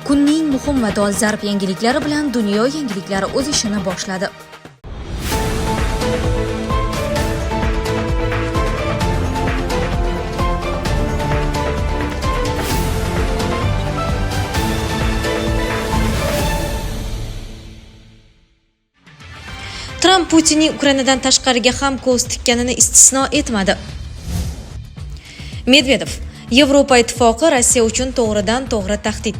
Kunning muhim va dolzarb yangiliklari bilan Dunyo yangiliklari o'z ishini boshladi. Tramp Putinning Ukrainadan tashqariga ham ko'z tikkanini istisno etmadi. Medvedev: Yevropa Ittifoqi Rossiya uchun to'g'ridan-to'g'ri tahdid.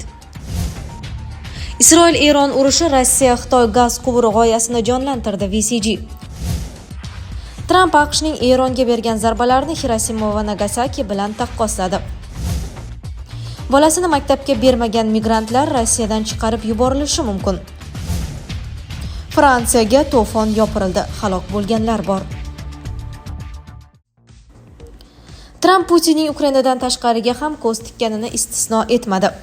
Isroil-Eron urushi Rossiya-Xitoy gaz quvuri g'oyasini jonlantirdi, VCG. Tramp AQShning Eronga bergan zarbalarini Xirosima va Nagasaki bilan taqqosladi. Bolasini maktabga bermagan migrantlar Rossiyadan chiqarib yuborilishi mumkin. Fransiyaga to'fon yopirildi, halok bo'lganlar bor. Tramp Putinning Ukrainadan tashqariga ham ko'z tikkanini istisno etmadi.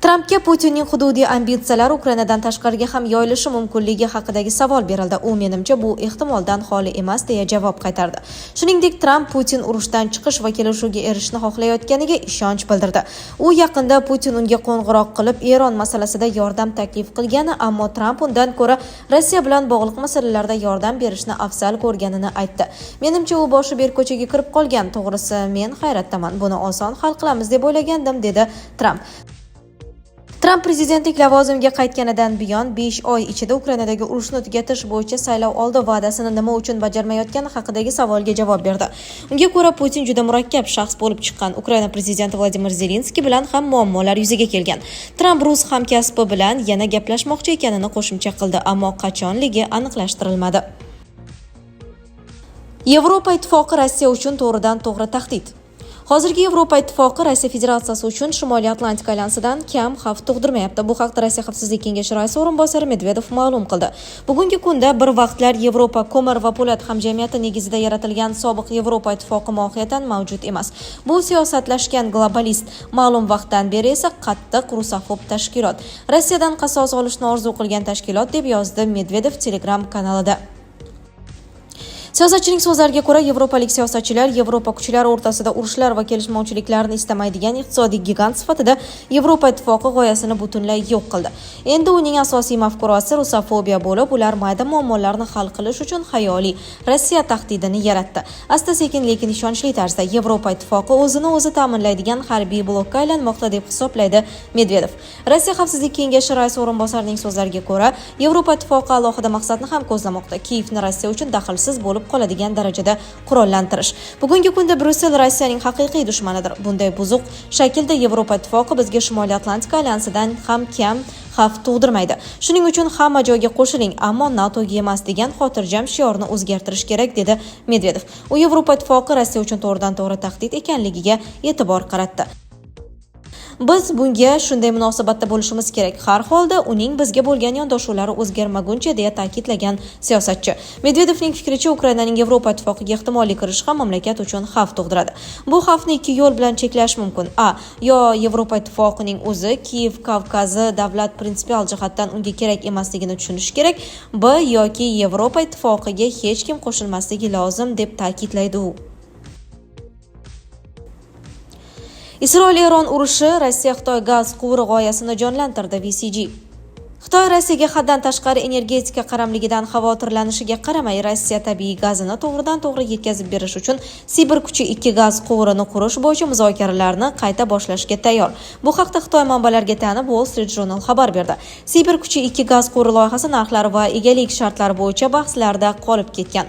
Trampga Putinning hududiy ambitsiyalari Ukrainadan tashqariga ham yoyilishi mumkinligi haqidagi savol berildi. U menimcha bu ehtimoldan xoli emas deya javob qaytardi. Shuningdek, Tramp Putin urushdan chiqish va kelishuvga erishishni xohlayotganiga ishonch bildirdi. U yaqinda Putin unga qo'ng'iroq qilib, Eron masalasida yordam taklif qilgani, ammo Tramp undan ko'ra Rossiya bilan bog'liq masalalarda yordam berishni afzal ko'rganini aytdi. Menimcha, u boshi berk ko'chaga kirib qolgan. To'g'risi, men hayratdaman. Buni oson hal qilamiz deb o'ylagandim, dedi Tramp. Tramp prezidentlik lavozimiga qaytganidan buyon 5 oy ichida Ukrainadagi urushni tugatish bo'yicha saylov oldi va'dasini nima uchun bajarmayotgani haqidagi savolga javob berdi. Unga ko'ra, Putin juda murakkab shaxs bo'lib chiqqan. Ukraina prezidenti Vladimir Zelenskiy bilan ham muammolar yuzaga kelgan. Tramp rus hamkasbi bilan yana gaplashmoqchi ekanini qo'shimcha qildi, ammo qachonligi aniqlashtirilmadi. Yevropa Ittifoqi Rossiya uchun to'g'ridan-to'g'ri tahdid. Hozirgi Yevropa Ittifoqi Rossiya Federatsiyasi uchun Shimoliy Atlantika alyansidan kam xavf tug'dirmayapti. Bu haqda Rossiya Xavfsizlik kengashi raisi o'rinbosari Medvedev ma'lum qildi. Bugungi kunda bir vaqtlar Yevropa ko'mir va po'lat hamjamiyati negizida yaratilgan sobiq Yevropa Ittifoqi mohiyatan mavjud emas. Bu siyosatlashgan globalist, ma'lum vaqtdan beri esa qattiq rusofob tashkilot. Rossiyadan qasos olishni orzu qilgan tashkilot, deb yozdi Medvedev Telegram kanalida. Siyosatchining so'zlariga ko'ra, yevropalik siyosatchilar Yevropa kuchlari o'rtasida urushlar va kelishmovchiliklarni istamaydigan iqtisodiy gigant sifatida Yevropa Ittifoqi g'oyasini butunlay yo'q qildi. Endi uning asosiy mafkurasi rusofobiya bo'lib, ular mayda muammolarni hal qilish uchun xayoliy Rossiya tahdidini yaratdi. Asta-sekin, lekin ishonchli tarzda Yevropa Ittifoqi o'zini o'zi ta'minlaydigan harbiy blokka aylanmoqda, deb hisoblaydi Medvedev. Rossiya Xavfsizlik kengashi raisi o'rinbosarining so'zlariga ko'ra, Yevropa Ittifoqi alohida maqsadni ham ko'zlamoqda: Kiyevni Rossiya uchun daxlsiz bo'lib qoladigan darajada qurollantirish. Bugungi kunda Bryussel Rossiyaning haqiqiy dushmanidir. Bunday buzuq shaklda Yevropa Ittifoqi bizga Shimoliy Atlantika alyansidan ham kam xavf tug'dirmaydi. Shuning uchun hamma joyga qo'shiling, ammo NATOga emas degan xotirjam shiorni o'zgartirish kerak, dedi Medvedev. U Yevropa Ittifoqi Rossiya uchun to'g'ridan-to'g'ri tahdid ekanligiga e'tibor qaratdi. Biz bunga shunday munosabatda bo'lishimiz kerak. Har holda uning bizga bo'lgan yondashuvlari o'zgarmaguncha, deya ta'kidlagan siyosatchi. Medvedevning fikricha, Ukrainaning Yevropa Ittifoqiga ehtimoliy kirishi ham mamlakat uchun xavf tug'diradi. Bu xavfni ikki yo'l bilan cheklash mumkin. A. Yo Yevropa Ittifoqining o'zi Kiyev Kavkazi davlat prinsipial jihatdan unga kerak emasligini tushunishi kerak. B. Yoki Yevropa Ittifoqiga hech kim qo'shilmasligi lozim, deb ta'kidlaydi u. Isroil-Eron urushi Rossiya-Xitoy gaz quvuri g'oyasini jonlantirdi, VCG. Xitoy Rossiyaga haddan tashqari energetika qaramligidan xavotirlanishiga qaramay, Rossiya tabiiy gazini to'g'ridan-to'g'ri yetkazib berish uchun Sibir kuchi 2 gaz quvurini qurish bo'yicha muzokaralarni qayta boshlashga tayyor. Bu haqda Xitoy manbalariga tayanib Wall Street Journal xabar berdi. Sibir kuchi 2 gaz quvuri loyihasi narxlari va egalik shartlari bo'yicha bahslarda qolib ketgan.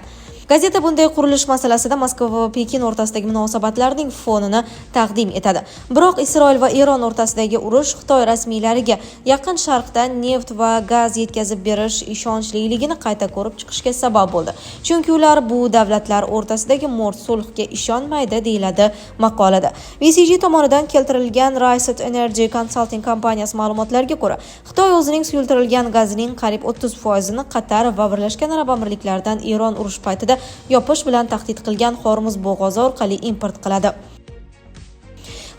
Gazeta bunday qurilish masalasida Moskva va Pekin o'rtasidagi munosabatlarning fonini taqdim etadi. Biroq Isroil va Eron o'rtasidagi urush Xitoy rasmiylariga Yaqin Sharqdan neft va gaz yetkazib berish ishonchliligini qayta ko'rib chiqishga sabab bo'ldi. Chunki ular bu davlatlar o'rtasidagi mo'rt sulhga ishonmaydi, deyiladi maqolada. VCG tomonidan keltirilgan Rystad Energy Consulting kompaniyasi ma'lumotlariga ko'ra, Xitoy o'zining suyultirilgan gazining qariyb 30%ni Qatar va Birlashgan Arab Amirliklaridan Eron urush paytida yopish bilan tahdid qilgan Hormuz bo'g'ozi orqali import qiladi.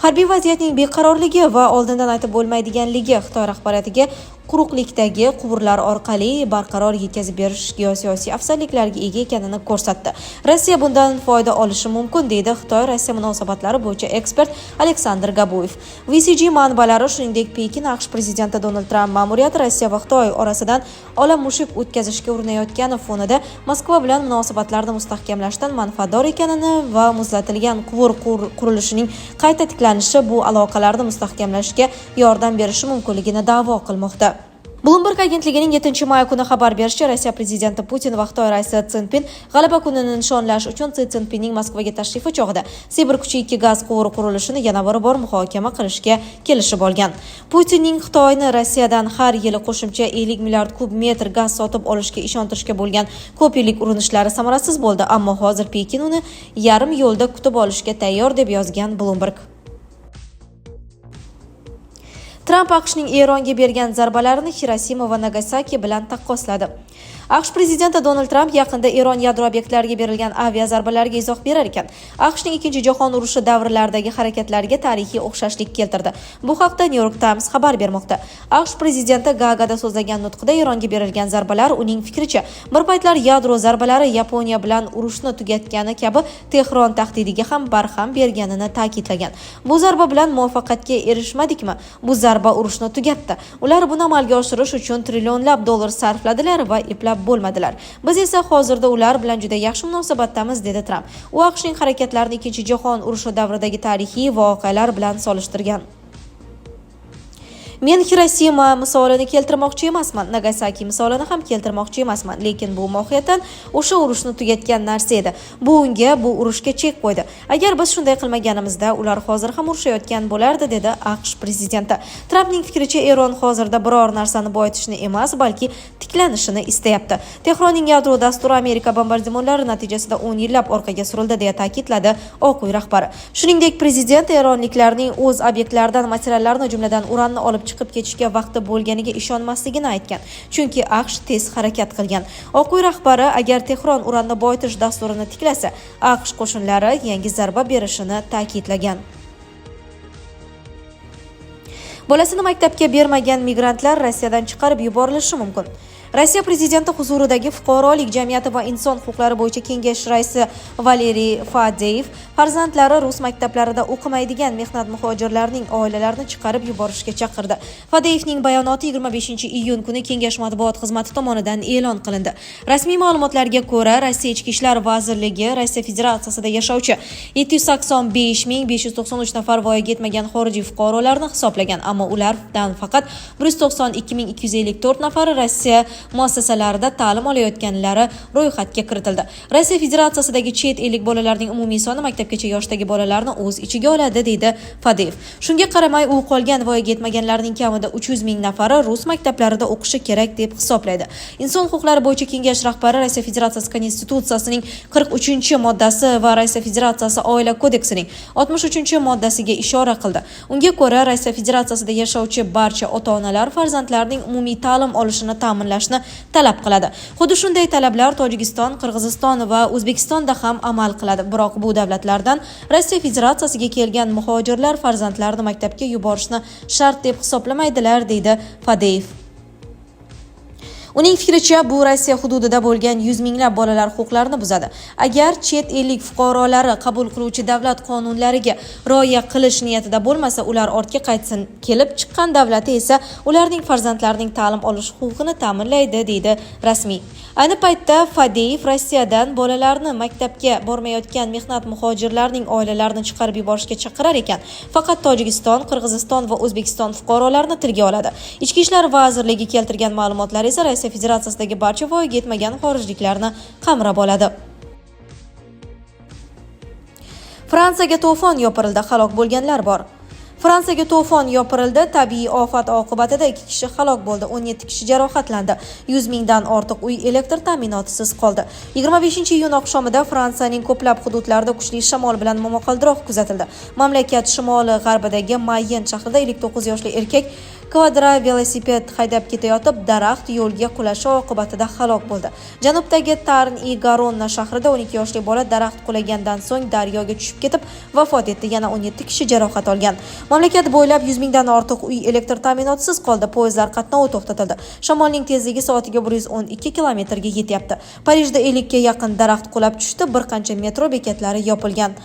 Harbiy vaziyatning beqarorligi va oldindan aytib bo'lmaydiganligi Xitoy rahbariyatiga quruqlikdagi quvurlar orqali barqaror yetkazib berish geosiyosiy afzalliklarga ega ekanini ko'rsatdi. Rossiya bundan foyda olishi mumkin, deydi Xitoy-Rossiya munosabatlari bo'yicha ekspert Aleksandr Gabuyev. WCG manbalari shuningdek Pekin AQSh prezidenti Donald Tramp ma'muriyati Rossiya va Xitoy orasidan ola mushuk o'tkazishga urinayotgani fonida Moskva bilan munosabatlarni mustahkamlashdan manfaatdor ekanini va muzlatilgan quvur qurilishining qayta tiklanishi bu aloqalarni mustahkamlashga yordam berishi mumkinligini da'vo qilmoqda. Bloomberg agentligining 7 may kuni xabar berishicha, Rossiya prezidenti Putin va Xitoy raisi Szinpin G'alaba kunini nishonlash uchun Si Szinpinning Moskvaga tashrifi chog'ida Sibir kuchi 2 gaz quvuri qurilishini yana bir bor muhokama qilishga kelishib olgan. Putinning Xitoyni Rossiyadan har yili qo'shimcha 50 milliard kub metr gaz sotib olishga ishontirishga bo'lgan ko'p yillik urinishlari samarasiz bo'ldi, ammo hozir Pekin uni yarim yo'lda kutib olishga tayyor, deb yozgan Bloomberg. Tramp AQShning Eronga bergan zarbalarini Xirosima va Nagasaki bilan taqqosladi. AQSh prezidenti Donald Tramp yaqinda Eron yadro obyektlariga berilgan aviazarbalarga izoh berar ekan, AQShning Ikkinchi jahon urushi davrlaridagi harakatlariga tarixiy o'xshashlik keltirdi. Bu haqda New York Times xabar bermoqda. AQSh prezidenti Gaagada so'zlagan nutqida Eronga berilgan zarbalar, uning fikricha, bir paytlar yadro zarbalari Yaponiya bilan urushni tugatgani kabi Tehron tahdidiga ham barham berganini ta'kidlagan. Bu zarba bilan muvaffaqiyatga erishmadikmi? Bu zarba urushni tugatdi. Ular buni amalga oshirish uchun trillionlab dollar sarfladilar va eplab bo'lmadilar. Biz esa hozirda ular bilan juda yaxshi munosabatdamiz, dedi Tramp. U AQShning harakatlarini Ikkinchi jahon urushi davridagi tarixiy voqealar bilan solishtirgan. Men Xirosima misolini keltirmoqchi emasman, Nagasaki misolini ham keltirmoqchi emasman, lekin bu mohiyatan o'sha urushni tugatgan narsa edi. Bu unga, bu urushga chek qo'ydi. Agar biz shunday qilmaganimizda, ular hozir ham urushayotgan bo'lardi, dedi AQSh prezidenti. Trampning fikricha, Eron hozirda biror narsani boyitishni emas, balki tiklanishini istayapti. Tehronning yadro dasturi Amerika bombardimonlari natijasida 10 yillab orqaga surildi, deya ta'kidladi Oq uy rahbari. Shuningdek, prezident eronliklarning o'z obyektlaridan materiallarni, jumladan uranni olib chiqib ketishga vaqti bo'lganiga ishonmasligini aytgan, chunki AQSh tez harakat qilgan. Oq uy rahbari agar Tehron uranni boyitish dasturini tiklasa, AQSh qo'shinlari yangi zarba berishini ta'kidlagan. Bolasini maktabga bermagan migrantlar Rossiyadan chiqarib yuborilishi mumkin. Rossiya prezidenti huzuridagi Fuqarolik jamiyati va inson huquqlari bo'yicha kengash raisi Valeriy Fadeyev farzandlari rus maktablarida o'qimaydigan mehnat muhojirlarining oilalarini chiqarib yuborishga chaqirdi. Fadeyevning bayonoti 25 iyun kuni kengash matbuot xizmati tomonidan e'lon qilindi. Rasmiy ma'lumotlarga ko'ra, Rossiya Ichki ishlar vazirligi Rossiya Federatsiyasida yashovchi 785 593 nafar voyaga yetmagan xorijiy fuqarolarni hisoblagan, ammo ulardan faqat 192 254 nafari Rossiya muassasalarida ta'lim olayotganlari ro'yxatga kiritildi. Rossiya Federatsiyasidagi chet ellik bolalarning umumiy soni maktabgacha yoshdagi bolalarni o'z ichiga oladi, deydi Fadeyev. Shunga qaramay, u qolgan voyaga yetmaganlarning kamida 300 ming nafari rus maktablarida o'qishi kerak deb hisoblaydi. Inson huquqlari bo'yicha kengash rahbari Rossiya Federatsiyasi Konstitutsiyasining 43 moddasi va Rossiya Federatsiyasi Oila kodeksining 63 moddasiga ishora qildi. Unga ko'ra, Rossiya Federatsiyasida yashovchi barcha ota-onalar farzandlarining umumiy ta'lim olishini ta'minlashni talab qiladi. Xuddi shunday talablar Tojikiston, Qirg'iziston va O'zbekistonda ham amal qiladi. Biroq bu davlatlardan Rossiya Federatsiyasiga kelgan muhojirlar farzandlarini maktabga yuborishni shart deb hisoblamaydilar, deydi Fadeyev. Uning fikricha, bu Rossiya hududida bo'lgan yuz minglab bolalar huquqlarini buzadi. Agar chet ellik fuqarolari qabul qiluvchi davlat qonunlariga rioya qilish niyatida bo'lmasa, ular ortga qaytsin, kelib chiqqan davlati esa ularning farzandlarining ta'lim olish huquqini ta'minlaydi, deydi rasmiy. Ayni paytda Fadeyev Rossiyadan bolalarni maktabga bormayotgan mehnat muhojirlarining oilalarini chiqarib yuborishga chaqirar ekan, faqat Tojikiston, Qirg'iziston va O'zbekiston fuqarolarini tilga oladi. Ichki ishlar vazirligi keltirgan ma'lumotlar esa Rossiya Federatsiyasidagi barcha voyaga yetmagan xorijliklarni qamrab oladi. Fransiyaga to'fon yopirildi, halok bo'lganlar bor. Fransiyaga to'fon yopirildi. Tabiiy ofat oqibatida 2 kishi halok bo'ldi, 17 kishi jarohatlandi. 100 mingdan ortiq uy elektr ta'minotisiz qoldi. 25 iyun oqshomida Fransiyaning ko'plab hududlarida kuchli shamol bilan momaqaldiroq kuzatildi. Mamlakat shimoli g'arbidagi Mayyen shahrida 59 yoshli erkak kvadra velosiped haydab ketayotib, daraxt yo'lga qulashi oqibatida halok bo'ldi. Janubdagi Tarn-i-Garonna shahrida 12 yoshli bola daraxt qulagandan so'ng daryoga tushib ketib, vafot etdi. Yana 17 kishi jarohat olgan. Mamlakat bo'ylab 100 mingdan ortiq uy elektr ta'minotisiz qoldi, poyezdlar qatnovi to'xtatildi. Shamolning tezligi soatiga 112 kilometrga yetyapti. Parijda 50 ga yaqin daraxt qulab tushdi, bir qancha metro bekatlari yopilgan.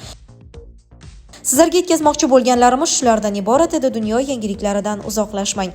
Sizlarga yetkazmoqchi bo'lganlarimiz shulardan iborat edi. Dunyo yangiliklaridan uzoqlashmang.